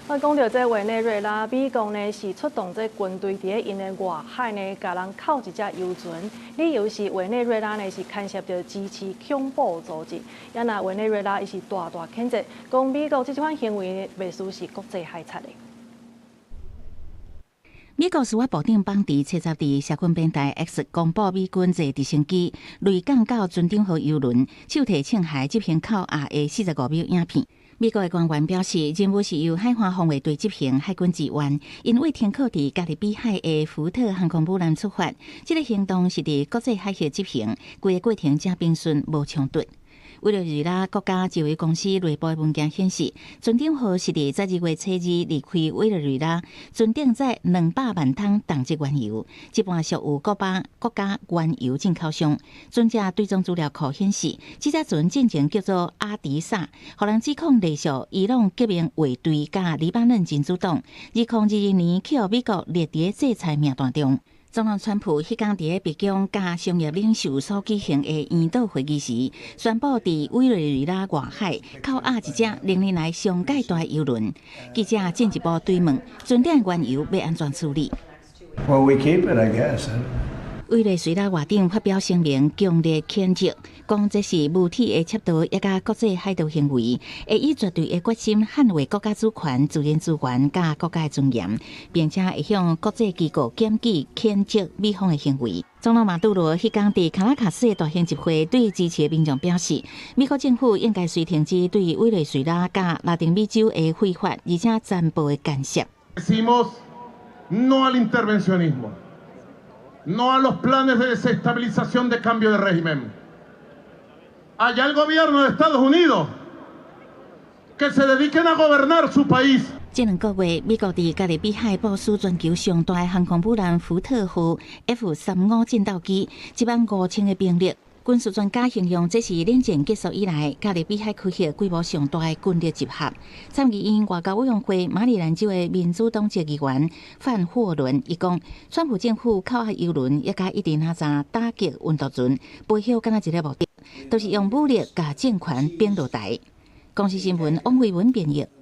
啊，講著這委內瑞拉，美國呢是出動這軍隊佇咧𪜶的外海呢，共人扣一隻油船，理由是委內瑞拉呢是牽涉著支持恐怖組織。啊若委內瑞拉伊是大大譴責，講美國這款行為袂輸是國際海賊的。美國司法部長邦迪七十佇社群平台 X 公布，美軍坐直升機墜降到船長號油輪，手提槍械執行扣押的45秒影片。美國的官員表示，任務是由海岸防衛隊執行，海軍支援，𪜶為停靠佇加勒比海的福特航空母艦出發。這個行動是佇國際海域執行，規個過程誠平順，無衝突。委內瑞拉國家石油公司內部的文件顯示，船長號是佇12月初2離開委內瑞拉，船頂載200萬桶重質原油，一半屬於古巴國家原油進口商。船隻追蹤資料庫顯示，這隻船進前叫做阿迪薩，予人指控隸屬伊朗革命衛隊佮黎巴嫩真主黨，2022年去予美國列佇制裁名單中。總統川普彼工佇白宮佮商業領袖所舉行的研討會議時，宣布佇委內瑞拉外海扣押一隻歷年來上蓋大油輪。記者進一步追問，船頂原油欲按怎處理？ Well, we keep it, I guess. 委內瑞拉外長發表聲明，強烈譴責，講這是無恥的竊盜，抑佮國際海盜行為，會以絕對的決心捍衛國家主權、自然資源佮國家的尊嚴，並且會向國際機構檢舉譴責美方的行為。總統馬杜羅彼工佇卡拉卡斯的大型集會，對支持的民眾表示，美國政府應該隨停止對委內瑞拉佮拉丁美洲的非法而且殘暴的干涉。 Decimos no al intervencionismo, no a los planes de desestabilización de cambio de régimen. Allá el gobierno de Estados Unidos, que se dediquen a gobernar su país. 這兩個月，美國佇加勒比海部署全球上大的航空母艦福特號 F-35戰鬥機，1萬5千個兵力。軍事專家形容這是冷戰結束以來加勒比海區域規模上大的軍力集合。參議院外交委員會馬里蘭州的民主黨籍議員范霍倫伊講，川普政府扣押油輪，抑佮一直哪陣打擊運毒船，背後敢若一个目的，就是用武力共政權反落台。公視新聞王慧文編譯。